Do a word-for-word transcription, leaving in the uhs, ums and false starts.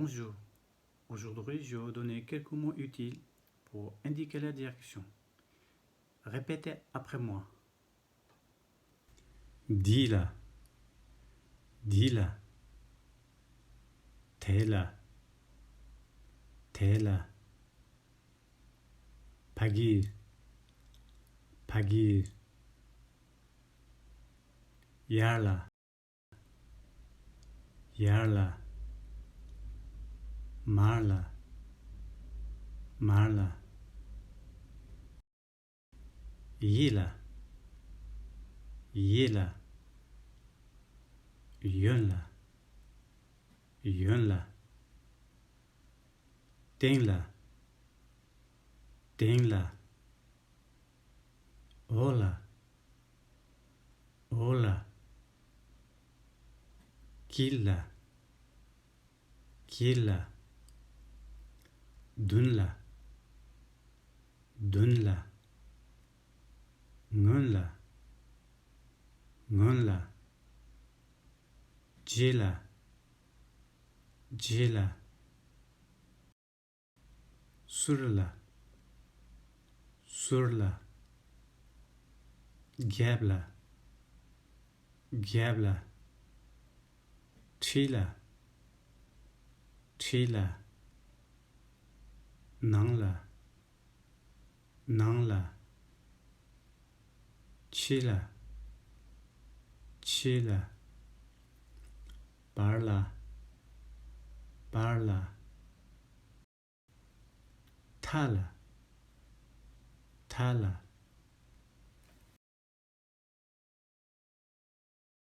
Bonjour. Aujourd'hui, je vais vous donner quelques mots utiles pour indiquer la direction. Répétez après moi. འདི་ལ། འདི་ལ། དེ་ལ། དེ་ལ། ཕ་གིར། ཕ་གིར། ཡར་ལ། ཡར་ལ། མར་ལ། མར་ལ། ཡིད་ལ། ཡིད་ལ། གཡོན་ལ། གཡོན་ལ། སྟེང་ལ། སྟེང་ལ། འོག་ལ། འོག་ལ། དཀྱིལ་ལ། དཀྱིལ་ལ། མདུན་ལ། མདུན་ལ། སྔོན་ལ། སྔོན་ལ། རྗེས་ལ། རྗེས་ལ། ཟུར་ལ། ཟུར་ལ། རྒྱབ་ལ། རྒྱབ་ལ། འཁྲིས་ལ། འཁྲིས་ལ། ནང་ལ། ནང་ལ། ཕྱི་ལ། ཕྱི་ལ། བར་ལ། བར་ལ། མཐའ་ལ། མཐའ་ལ།